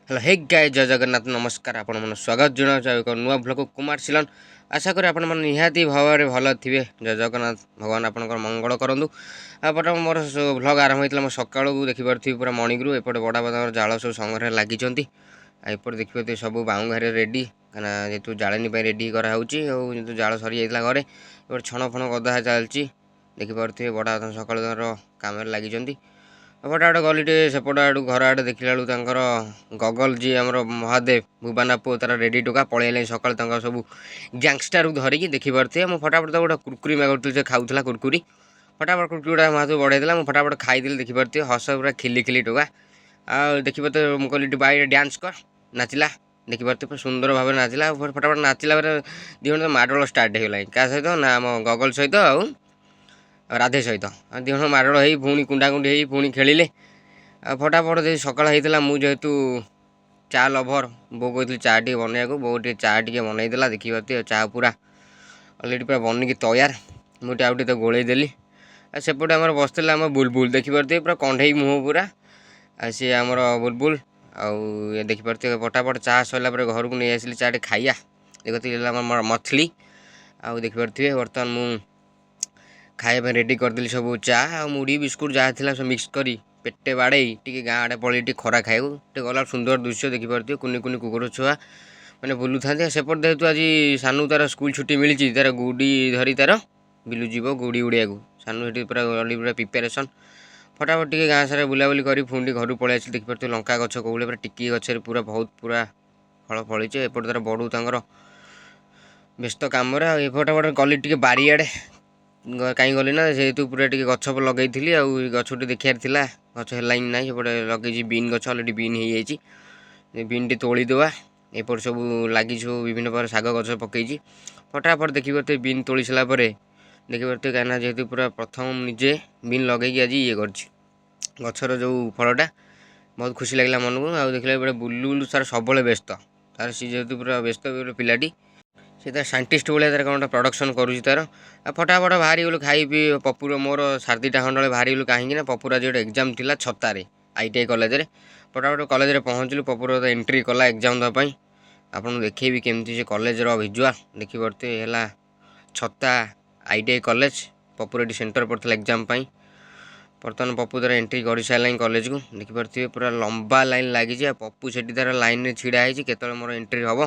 Hello ହେ guys, ଜୟ ଜଗନ୍ନାଥ, ନମସ୍କାର। ଆପଣମାନେ ସ୍ୱାଗତ ଜଣାଉଛି ଆଉ ଏକ ନୂଆ ବ୍ଲଗ କୁମାର ସିଲନ। ଆଶା କରେ ଆପଣମାନେ ନିହାତି ଭାବରେ ଭଲ ଥିବେ। ଜୟ ଜଗନ୍ନାଥ, ଭଗବାନ ଆପଣଙ୍କର ମଙ୍ଗଳ କରନ୍ତୁ। ଏପଟେ ମୋର ଭ୍ଲଗ ଆରମ୍ଭ ହେଇଥିଲା ମୋ ସକାଳୁ, ଦେଖିପାରୁଥିବେ ପୁରା ମର୍ଣ୍ଣିଂରୁ। ଏପଟେ ବଡ଼ା ବାଦାମର ଜାଳ ସବୁ ସଂଗ୍ରହରେ ଲାଗିଛନ୍ତି। ଆଉ ଏପଟେ ଦେଖିପାରୁଥିବେ ସବୁ ବାଉଁଘାରେ ରେଡ଼ି, କାହିଁକିନା ଯେହେତୁ ଜାଳେଣୀ ପାଇଁ ରେଡ଼ି କରାହେଉଛି। ଆଉ ଯେହେତୁ ଜାଳ ସରିଯାଇଥିଲା ଘରେ, ଏପଟେ ଛଣ ଫଣ ଗଦା ଚାଲିଛି। ଦେଖିପାରୁଥିବେ ବଡ଼ା ବାଦାମ ସକାଳୁ ତାଙ୍କର କାମରେ ଲାଗିଛନ୍ତି। ଏପଟେ ଆଡ଼େ ଗଲି ଟିକେ ସେପଟ ଆଡ଼ୁ ଘର ଆଡ଼େ, ଦେଖିଲା ବେଳକୁ ତାଙ୍କର ଗଗଲ, ଯିଏ ଆମର ମହାଦେବ ଭୁବାନା ପୁଅ, ତାର ରେଡ଼ି ଟୋକା ପଳେଇଲାଣି ସକାଳୁ ତାଙ୍କର ସବୁ ଗ୍ୟାଙ୍ଗଷ୍ଟାରକୁ ଧରିକି। ଦେଖିପାରୁଥିବେ, ମୁଁ ଫଟାଫଟ ତାକୁ ଗୋଟେ କୁରକୁରି ମାଗୁଥିଲି, ସେ ଖାଉଥିଲା କୁରକୁରି। ଫଟାଫଟ କୁରକୁରିଟା ମୋ ହାତକୁ ବଢ଼େଇ ଦେଲା, ମୁଁ ଫଟାଫଟ ଖାଇଦେଲି। ଦେଖିପାରୁଥିବେ, ହସ ପୁରା ଖିଲି ଖିଲି ଟୋକା। ଆଉ ଦେଖିପାରୁଥିବେ, ମୁଁ କହିଲି ବାଇରେ ଡ୍ୟାନ୍ସ କର, ନାଚିଲା। ଦେଖିପାରୁଥିବେ, ପୁରା ସୁନ୍ଦର ଭାବରେ ନାଚିଲା। ଆଉ ଫଟାଫଟ ନାଚିଲା ପରେ 2 ଜଣ ମାଡ଼ଗୋଳ ଷ୍ଟାର୍ଟ ହେଇଗଲାଣି। କାହା ସହିତ ନା ଆମ ଗଗଲ ସହିତ ଆଉ ରାଧେ ସହିତ। ଆଉ 2 ଜଣ ମାଡ଼ଗୋଳ ହେଇ ପୁଣି କୁଣ୍ଡାକୁଣ୍ଡି ହେଇ ପୁଣି ଖେଳିଲେ। ଆଉ ଫଟାଫଟ ଦେଇ ସକାଳ ହେଇଥିଲା। ମୁଁ ଯେହେତୁ ଚା ଲଭର, ବୋଉ କହିଥିଲି ଚା ଟିକେ ବନେଇବାକୁ, ବୋଉ ଟିକେ ଚା ଟିକେ ବନେଇ ଦେଲା। ଦେଖିପାରୁଥିବେ, ଚା ପୁରା ଅଲରେଡ଼ି ପୁରା ବନିକି ତୟାର। ମୁଁ ଟିକେ ଆଉ ଟିକେ ଗୋଳେଇ ଦେଲି। ଆଉ ସେପଟେ ଆମର ବସିଥିଲା ଆମ ବୁଲବୁଲ, ଦେଖିପାରୁଥିବେ, ପୁରା କଣ୍ଢେଇ ମୁହଁ ପୁରା। ଆଉ ସିଏ ଆମର ବୁଲବୁଲ। ଆଉ ଇଏ ଦେଖିପାରୁଥିବେ, ଫଟାଫଟ ଚା ସରିଲା ପରେ ଘରକୁ ନେଇ ଆସିଲି, ଚା ଟିକେ ଖାଇବା। ଦେଖୁଥିବେ ଆମର ମଛଲି। ଆଉ ଦେଖିପାରୁଥିବେ, ବର୍ତ୍ତମାନ ମୁଁ ଖାଇବା ପାଇଁ ରେଡ଼ି କରିଦେଲି ସବୁ, ଚା ଆଉ ମୁଢ଼ି ବିସ୍କୁଟ ଯାହା ଥିଲା ସବୁ ମିକ୍ସ କରି ପେଟେ ବାଡ଼େଇ ଟିକେ ଗାଁ ଆଡ଼େ ପଳେଇ ଟିକେ ଖରା ଖାଇବାକୁ। ଟିକେ ଗଲା, ସୁନ୍ଦର ଦୃଶ୍ୟ ଦେଖିପାରୁଥିବେ, କୁନି କୁନି କୁକୁର ଛୁଆ ମାନେ ବୁଲୁଥାନ୍ତି। ଆଉ ସେପଟେ ଯେହେତୁ ଆଜି ସାନୁ ତାର ସ୍କୁଲ ଛୁଟି ମିଳିଛି, ତାର ଗୁଡ଼ି ଧରି ତାର ବିଲୁ ଯିବ ଗୁଡ଼ି ଉଡ଼ିବାକୁ। ସାନୁ ସେଠି ପୁରା ଅଲରେଡ଼ି ପୁରା ପ୍ରିପାରେସନ୍। ଫଟାଫଟ ଟିକେ ଗାଁ ସାରା ବୁଲାବୁଲି କରି ପୁଣି ଟିକେ ଘରକୁ ପଳେଇ ଆସିଲି। ଦେଖିପାରୁଥିବେ, ଲଙ୍କା ଗଛ କୋଉଭଳିଆ ପୁରା ଟିକି ଗଛରେ ପୁରା ବହୁତ ପୁରା ଫଳ ଫଳିଛି। ଏପଟେ ତାର ବଡ଼ୁ ତାଙ୍କର ବ୍ୟସ୍ତ କାମରେ। ଆଉ ଏପଟେ ପଟେ ଗଲି ଟିକେ ବାରିଆଡ଼େ। କାହିଁ ଗଲି ନା ଯେହେତୁ ପୁରା ଟିକେ ଗଛ ଲଗେଇଥିଲି ଆଉ ଗଛ ଟିକେ ଦେଖିବାର ଥିଲା, ଗଛ ହେଲାଣି ନାହିଁ। ସେପଟେ ଲଗେଇଛି ବିନ୍ ଗଛ, ଅଲରେଡ଼ି ବିନ୍ ହେଇଯାଇଛି, ବିନ୍ ଟିକେ ତୋଳିଦେବା। ଏପଟେ ସବୁ ଲାଗିଛି, ସବୁ ବିଭିନ୍ନ ପ୍ରକାର ଶାଗ ଗଛ ପକେଇଛି। ଫଟାଫଟ ଦେଖିପାରୁଥିବେ, ବିନ୍ ତୋଳି ସାରିଲା ପରେ ଦେଖିପାରୁଥିବେ, କାହିଁକିନା ଯେହେତୁ ପୁରା ପ୍ରଥମ ନିଜେ ବିନ୍ ଲଗେଇକି ଆଜି ଇଏ କରିଛି ଗଛର ଯେଉଁ ଫଳଟା, ବହୁତ ଖୁସି ଲାଗିଲା ମନକୁ। ଆଉ ଦେଖିଲା ବେଳେ ବୁଲୁ ବୁଲୁ ତାର ସବୁବେଳେ ବ୍ୟସ୍ତ ତାର। ସିଏ ଯେହେତୁ ପୁରା ବ୍ୟସ୍ତ ପିଲାଟି, ସେ ତାର ସାଇଣ୍ଟିଷ୍ଟ ଭଳିଆ ତାର କ'ଣ ଗୋଟେ ପ୍ରଡକ୍ସନ୍ କରୁଛି ତାର। ଆଉ ଫଟାଫଟ ବାହାରିଗଲୁ ଖାଇ ପିଇ, ପପୁର ମୋର 2:30 ଖଣ୍ଡ ବେଳେ ବାହାରିଗଲୁ। କାହିଁକି ନା ପପୁର ଆଜି ଗୋଟେ ଏକ୍ଜାମ୍ ଥିଲା ଛତାରେ ଆଇଟିଆଇ କଲେଜରେ। ଫଟାଫଟ କଲେଜରେ ପହଞ୍ଚିଲୁ, ପପୁର ଏଣ୍ଟ୍ରି କଲା ଏକ୍ଜାମ୍ ଦେବା ପାଇଁ। ଆପଣଙ୍କୁ ଦେଖେଇବି କେମିତି ସେ କଲେଜର ଭିଜୁଆଲ୍। ଦେଖିପାରୁଥିବେ, ହେଲା ଛତା ଆଇଟିଆଇ କଲେଜ। ପପୁର ଏଠି ସେଣ୍ଟର ପଡ଼ିଥିଲା ଏକ୍ଜାମ୍ ପାଇଁ। ବର୍ତ୍ତମାନ ପପୁ ତାର ଏଣ୍ଟ୍ରି କରିସାରିଲାଣି କଲେଜକୁ। ଦେଖିପାରୁଥିବେ, ପୁରା ଲମ୍ବା ଲାଇନ୍ ଲାଗିଛି ଆଉ ପପୁ ସେଠି ତାର ଲାଇନ୍ରେ ଛିଡ଼ା ହେଇଛି, କେତେବେଳେ ମୋର ଏଣ୍ଟ୍ରି ହେବ,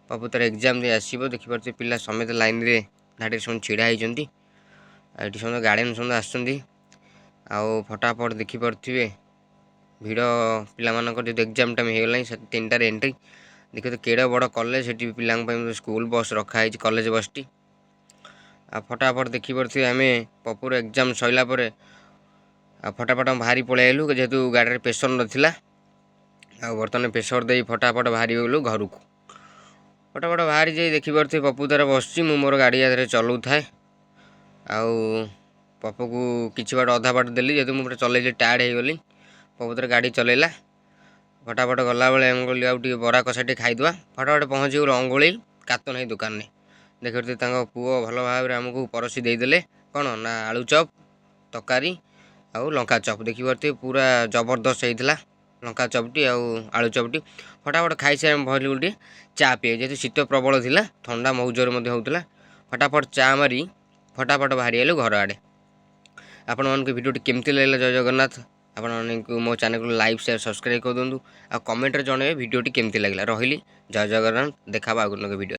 ପପୁ ତାର ଏକ୍ଜାମ୍ ଦେଇ ଆସିବ। ଦେଖିପାରୁଥିବେ, ପିଲା ସମେତେ ଲାଇନ୍ରେ ଧାଡ଼ିରେ ସବୁ ଛିଡ଼ା ହେଇଛନ୍ତି। ଆଉ ଏଠି ସମସ୍ତେ ଗାର୍ଡ଼ିଆନ୍ ସମସ୍ତେ ଆସୁଛନ୍ତି। ଆଉ ଫଟାଫଟ ଦେଖିପାରୁଥିବେ ଭିଡ଼ ପିଲାମାନଙ୍କର, ଯେହେତୁ ଏକ୍ଜାମ୍ ଟାଇମ୍ ହେଇଗଲାଣି, ସେ 3ଟାରେ ଏଣ୍ଟ୍ରି। ଦେଖିବେ କେଡ଼େ ବଡ଼ କଲେଜ, ସେଠି ପିଲାଙ୍କ ପାଇଁ ସ୍କୁଲ ବସ୍ ରଖା ହେଇଛି, କଲେଜ ବସ୍ଟି। ଆଉ ଫଟାଫଟ ଦେଖିପାରୁଥିବେ, ଆମେ ପପୁର ଏକ୍ଜାମ୍ ସରିଲା ପରେ ଆଉ ଫଟାଫଟ ବାହାରି ପଳେଇ ଆଇଲୁ, ଯେହେତୁ ଗାଡ଼ିରେ ପ୍ରେସର ନଥିଲା। ଆଉ ବର୍ତ୍ତମାନ ପ୍ରେସର ଦେଇ ଫଟାଫଟ ବାହାରିଗଲୁ ଘରକୁ। ଫଟାଫଟ ବାହାରି ଯାଇ ଦେଖିପାରୁଥିବେ, ପପୁ ତାର ବସିଛି, ମୁଁ ମୋର ଗାଡ଼ି ଆଧିରେ ଚଲାଉଥାଏ। ଆଉ ପପୁକୁ କିଛି ବାଟ ଅଧା ବାଟ ଦେଲି, ଯେହେତୁ ମୁଁ ଗୋଟେ ଚଲେଇଲି ଟାୟାର୍ଡ଼ ହେଇଗଲି। ପପୁ ତାର ଗାଡ଼ି ଚଲେଇଲା। ଫଟାଫଟ ଗଲାବେଳେ ମୁଁ କହିଲି ଆଉ ଟିକେ ବରା କଷା ଟିକେ ଖାଇଦେବା। ଫଟାଫଟ ପହଞ୍ଚିଗଲୁ ଅଙ୍ଗୋଳି କାତନ ହେଇ ଦୋକାନରେ। ଦେଖିପାରୁଥିବେ, ତାଙ୍କ ପୁଅ ଭଲ ଭାବରେ ଆମକୁ ପରସି ଦେଇଦେଲେ, କ'ଣ ନା ଆଳୁ ଚପ୍ ତରକାରୀ ଆଉ ଲଙ୍କା ଚପ୍। ଦେଖିପାରୁଥିବେ, ପୁରା ଜବରଦସ୍ତ ହେଇଥିଲା ଲଙ୍କା ଚପ୍ଟି ଆଉ ଆଳୁ ଚପ୍ଟି। ଫଟାଫଟ ଖାଇସାରି ଆମେ ବାହାରିଲୁ ଟିକେ ଚା ପିଏ, ଯେହେତୁ ଶୀତ ପ୍ରବଳ ଥିଲା, ଥଣ୍ଡା ମଉଜରେ ମଧ୍ୟ ହେଉଥିଲା। ଫଟାଫଟ ଚା ମାରି ଫଟାଫଟ ବାହାରି ଆଇଲୁ ଘର ଆଡ଼େ। ଆପଣମାନଙ୍କୁ ଭିଡ଼ିଓଟି କେମିତି ଲାଗିଲା? ଜୟ ଜଗନ୍ନାଥ। ଆପଣମାନଙ୍କୁ ମୋ ଚ୍ୟାନେଲକୁ ଲାଇକ୍, ସେୟାର, ସବସ୍କ୍ରାଇବ୍ କରିଦିଅନ୍ତୁ ଆଉ କମେଣ୍ଟରେ ଜଣାଇବେ ଭିଡ଼ିଓଟି କେମିତି ଲାଗିଲା। ରହିଲି, ଜୟ ଜଗନ୍ନାଥ, ଦେଖା ଆଉ ଭିଡ଼ିଓ।